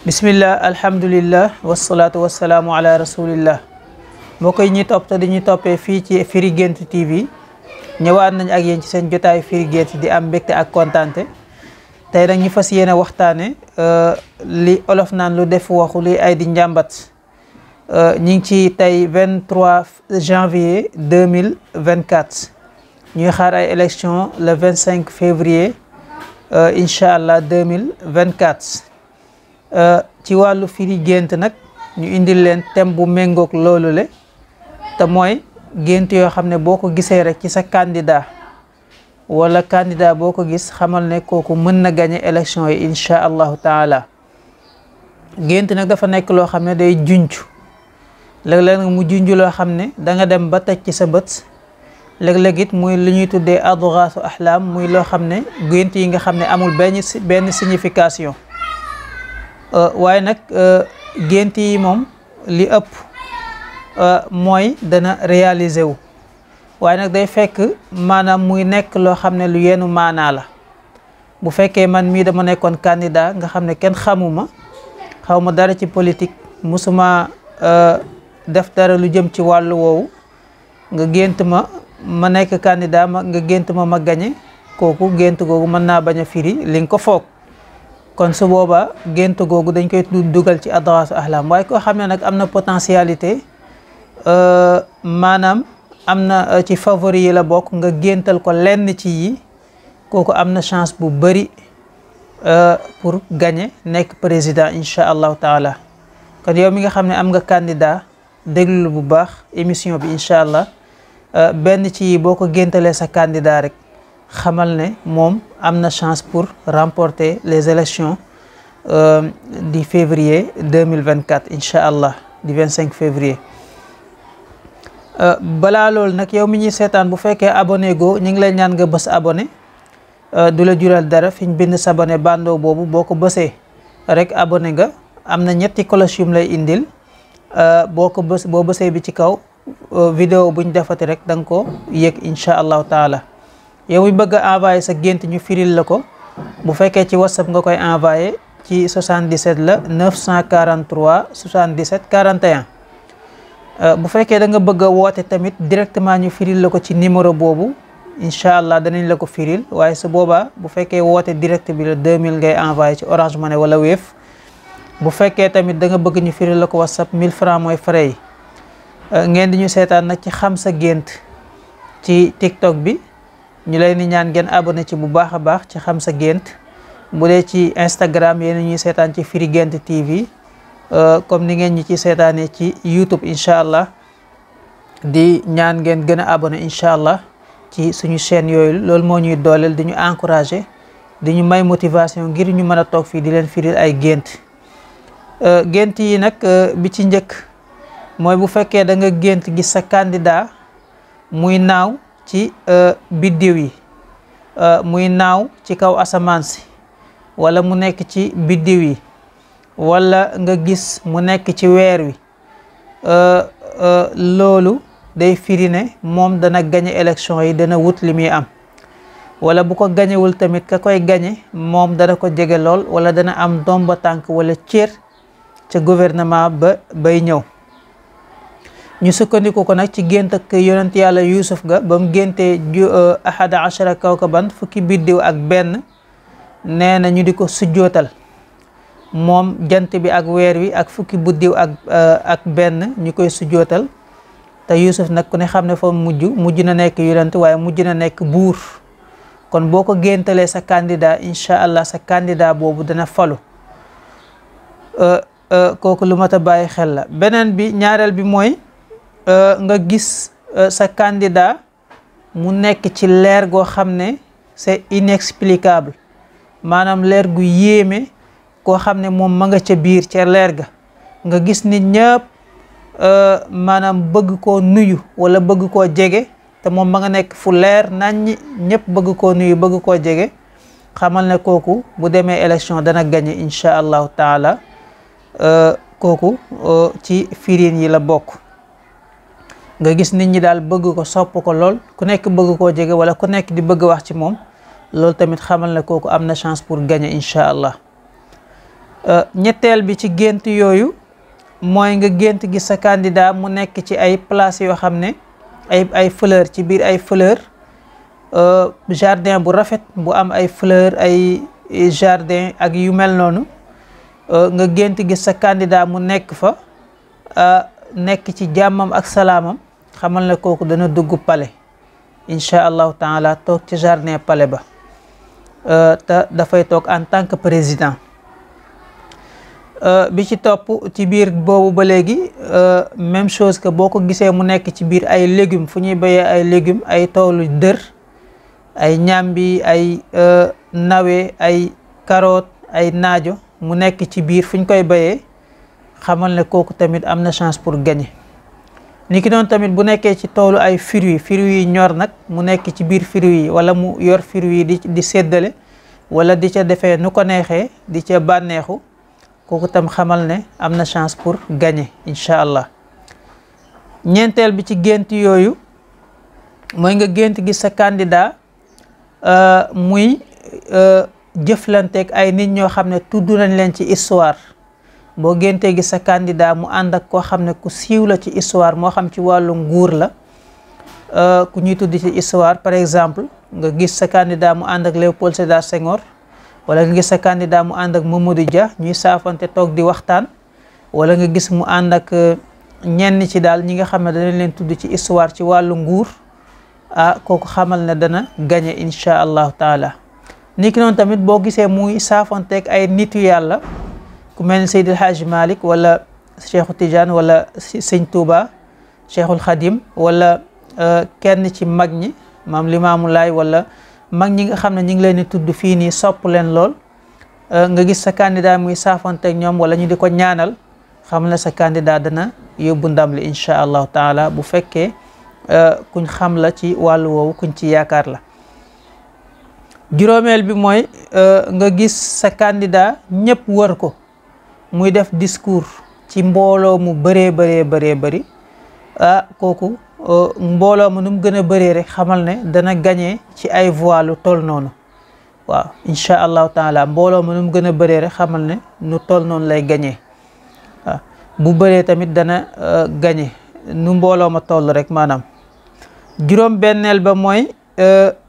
bismillah alhamdulillah wasalaatu wasalaamu ala rasulillah mbokk yi ñuy topp te dañuy toppee fii ci Firi Guent TV ñëwaat nañ ak yéen ci seen jotaayu Firi Guent di am mbégte ak kontaante tey nag ñu fas yéene waxtaane li olof naan lu def waxu li ay di njàmbat ñi ngi ci tey 23 janvier 2024 ñuy xaar ay élection le 25 février incha allah 2024 ci wàllu firi gént nag ñu indil leen thème bu méngoog loolu le te mooy gént yoo xam ne boo ko gisee rek ci sa candidat wala candidat boo ko gis xamal ne kooku mën na gagné élection yi incha allahu taala. gént nag dafa nekk loo xam ne day junj léeg-léeg nag mu junj loo xam ne da nga dem ba teg ci sa bët léeg-léeg it muy lu ñuy tuddee adghaasu ahlam muy loo xam ne gént yi nga xam ne amul benn signification. waaye nag gént yi moom li ëpp mooy dana réaliser wu waaye nag day fekk maanaam muy nekk loo xam ne lu yenu maanaa la. bu fekkee man mii dama nekkoon candidat nga xam ne kenn xamuma xaw ma dara ci politique musuma def dara lu jëm ci wàllu woowu nga gént ma nekk candidat nga gént ma gañe kooku gént googu mën naa bañ a firi li nga ko foog. kon su boobaa gént googu dañ koy dugal ci adghaasu ahlam waaye koo xam ne nag am na potentialité maanaam am na ci favori yi la bokk nga géntal ko lenn ci yi kooku am na chance bu bëri pour gagner nekk président incha allahu taala. kon yow mi nga xam ne am nga candidat déglu bu baax émission bi incha allah benn ci yi boo ko géntalee sa candidat rek xamal ne moom am na chance pour remporter les élections du février 2024 incha allah du 25 février. balaa loolu nag yow mi ñuy seetaan bu fekkee abonné go ñu ngi lay ñaan nga bës abonné du la jural dara fi ñu bind s'abonné bandoo boobu boo ko bësee rek abonné nga am na ñetti cloche yum lay indil boo bësee bi ci kaw vidéo buñ defati rek da nga ko yëg incha allahu taala. yow mi bëgg a envoyé sa gént ñu firil la ko bu fekkee ci whatsapp nga koy envoyé ci 77 la 943 77 41 bu fekkee da nga bëgg a woote tamit directement ñu firil la ko ci numéro boobu incha allah danañ la ko firil waaye su boobaa bu fekkee woote direct bi la 2000 ngay envoyé ci Orange Money wala Wave. bu fekkee tamit da nga bëgg ñu firil la ko whatsapp 1000 francs mooy frais yi. ngeen di ñu seetaan nag ci xam sa gént ci TikTok bi. ñu leen di ñaan ngeen abonné ci bu baax a baax ci xam sa gént bu dee ci Instagram yéen ñuy seetaan ci Firi Guent TV comme ni ngeen ñi ci seetaanee ci YouTube incha allah di ñaan ngeen gën a abonné incha allah ci suñu chaîne yooyu loolu moo ñuy dooleel di ñu encouragé di ñu may motivation ngir ñu mën a toog fii di leen firil ay gént. gént yi nag bi ci njëkk mooy bu fekkee da nga gént gis sa candidat muy naaw ci biddiw yi muy naaw ci kaw asamaan si wala mu nekk ci biddiw yi wala nga gis mu nekk ci weer wi loolu day firi ne moom dana gañe élection yi dana wut li muy am wala bu ko gañewul tamit ka koy gañe moom dana ko jege lool wala dana am domba tànk wala cër ca gouvernement bay ñëw. ñu sukkandiku ko nag ci gént ak yonent yàlla Yuusuf ga ba mu géntee ahada ashara kawkaban fukki biddiw ak benn nee na ñu di ko sujjootal moom jant bi ak weer wi ak fukki biddiw ak benn ñu koy sujjootal te Yuusuf nag ku ne xam ne fa mujj na nekk yonent waaye mujj na nekk buur. kon boo ko géntalee sa candidat incha allah sa candidat boobu dana falu kooku lu mat a bàyyi xel la. beneen bi ñaareel bi mooy nga gis sa candidat mu nekk ci leer goo xam ne c'est inexplicable maanaam leer gu yéeme koo xam ne moom ma nga ca biir ca leer ga nga gis nit ñëpp maanaam bëgg koo nuyu wala bëgg koo jege te moom ma nga nekk fu leer nañ ñëpp bëgg koo nuyu bëgg koo jege xamal ne kooku bu demee élection dana gagné incha allahu taala kooku ci firin yi la bokk. nga gis nit ñi daal bëgg ko sopp ko lool ku nekk bëgg koo jege wala ku nekk di bëgg wax ci moom loolu tamit xamal ne kooku am na chance pour gagner incha allah. ñetteel bi ci gént yooyu mooy nga gént gis sa candidat mu nekk ci ay place yoo xam ne ay fleur, ci biir ay fleur, jardin bu rafet bu am ay fleur, ay jardin ak yu mel noonu, nga gént gis sa candidat mu nekk fa, nekk ci jàmmam ak salaamam, xamal ne kooku dana dugg palais incha allahu taala, toog ci jardin palais ba, te dafay toog en tant que président. bi ci topp ci biir boobu ba léegi même chose que boo ko gisee mu nekk ci biir ay légumes, fu ñuy béyee ay légumes, ay toolu dër, ay ñambi, ay nawe, ay carotte, ay naajo, mu nekk ci biir fu ñu koy béyee, xamal ne kooku tamit am na chance pour gagner. ni ki noonu tamit bu nekkee ci toolu ay fruits yi ñor nag, mu nekk ci biir fruits yi, wala mu yor fruits yi di séddale, wala di ca defee nu ko neexee, di ca bànneexu, kooku tam xamal ne am na chance pour gagner incha allah. ñeenteel bi ci gént yooyu mooy nga gént gis sa candidat muy jëflanteeg ay nit ñoo xam ne tudd nañ leen ci histoire. boo géntee gis sa candidat mu ànd ak koo xam ne ku siiw la ci histoire, moo xam ci wàllu nguur la, ku ñuy tudd ci histoire, par exemple nga gis sa candidat mu ànd ak Léopold Sédar Senghor, wala nga gis sa candidat mu ànd ak Mamadou Dia, ñuy saafante toog di waxtaan, wala nga gis mu ànd ak ñenn ci daal ñi nga xam ne danañ leen tudd ci histoire ci wàllu nguur, kooku xamal ne dana gagné incha allahu taala. ni ki noonu tamit boo gisee muy saafanteeg ay nitu yàlla, ku mel ni Seydil Hadji Malick, wala Cheikhu Tidiane, wala Sëñ Touba, Cheikhul Khadim, wala kenn ci mag ñi, maam Limaamu Laay, wala mag ñi nga xam ne ñu ngi leen di tudd fii nii, sopp leen lool, nga gis sa candidat muy saafanteeg ñoom, wala ñu di ko ñaanal, xam ne sa candidat dana yóbbu ndam li incha allahu taala, bu fekkee kuñ xam la ci wàllu woowu, kuñ ci yaakaar la. juróomeel bi mooy nga gis sa candidat ñëpp wër ko muy def discours ci mbooloo mu bëree bëri, kooku mbooloo mu nu mu gën a bëree rek xamal ne dana gagné ci ay voix lu toll noonu. waaw incha allahu taala, mbooloo mu nu mu gën a bëree rek xamal ne nu toll noonu lay gagné. waaw bu bëree tamit dana gagné nu mbooloo ma toll rek maanaam. juróom benneel ba mooy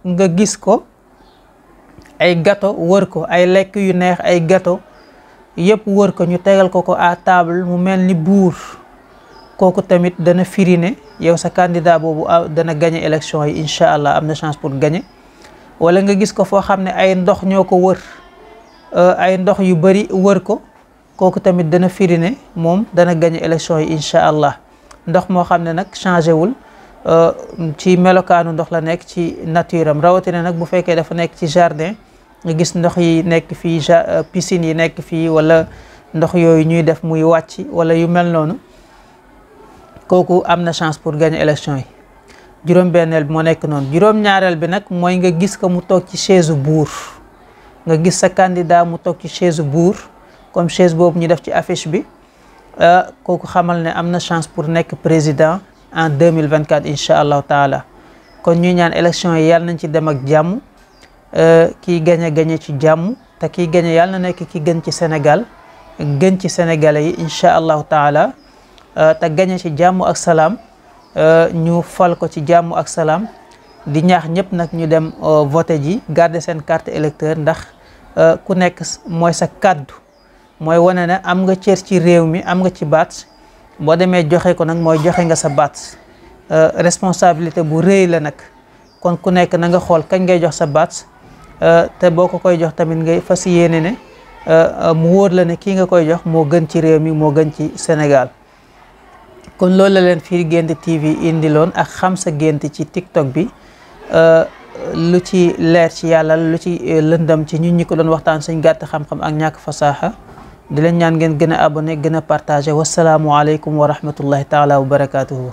nga gis ko ay gâteau wër ko, ay lekk yu neex, ay gâteau yëpp wër ko, ñu tegal ko à table mu mel ni buur, kooku tamit dana firi ne yow sa candidat boobu dana gagné élection yi incha allah, am na chance pour gagner. wala nga gis ko foo xam ne ay ndox ñoo ko wër, ay ndox yu bari wër ko, kooku tamit dana firi ne moom dana gagné élection yi incha allah. ndox moo xam ne nag changé wul, ci melokaanu ndox la nekk, ci nature am, rawatina nag bu fekkee dafa nekk ci jardin, nga gis ndox yi nekk fii, piscine yi nekk fii, wala ndox yooyu ñuy def muy wàcc wala yu mel noonu, kooku am na chance pour gagner élection yi. juróom benneel bi moo nekk noonu. juróom ñaareel bi nag mooy nga gis ko mu toog ci chaise buur, nga gis sa candidat mu toog ci chaise buur, comme chaise boobu ñu def ci affiche bi, kooku xamal ne am na chance pour nekk président en 2024 incha allahu taala. kon ñuy ñaan élection yi yàlla nañ ci dem ak jàmm, kii gañe ci jàmm, te kii gañe yàlla na nekk ki gën ci Sénégal, gën ci sénégalais yi incha allahu taala, te gañe ci jàmm ak salaam, ñu fal ko ci jàmm ak salaam. di ñaax ñëpp nag ñu dem voté ji, garder seen carte électeur, ndax ku nekk mooy sa kàddu, mooy wane ne am nga cër ci réew mi, am nga ci baat. boo demee joxe ko nag mooy joxe nga sa baat, responsabilité bu rëy la nag. kon ku nekk na nga xool kañ ngay jox sa baat, te boo ko koy jox tamit ngay fas yéene ne mu wóor la ne kii nga koy jox moo gën ci réew mi, moo gën ci Sénégal. kon loolu la leen Firi Guent TV indiloon ak xam sa gént ci TikTok bi, lu ci leer ci yàlla, lu ci lëndam ci ñun ñi ko doon waxtaan suñ gàtt xam-xam ak ñàkk fasaaxa. di leen ñaan ngeen gën a abonné, gën a partagé. wasalaamu aleykum wa rahmatullahi taala wa barakatuhu.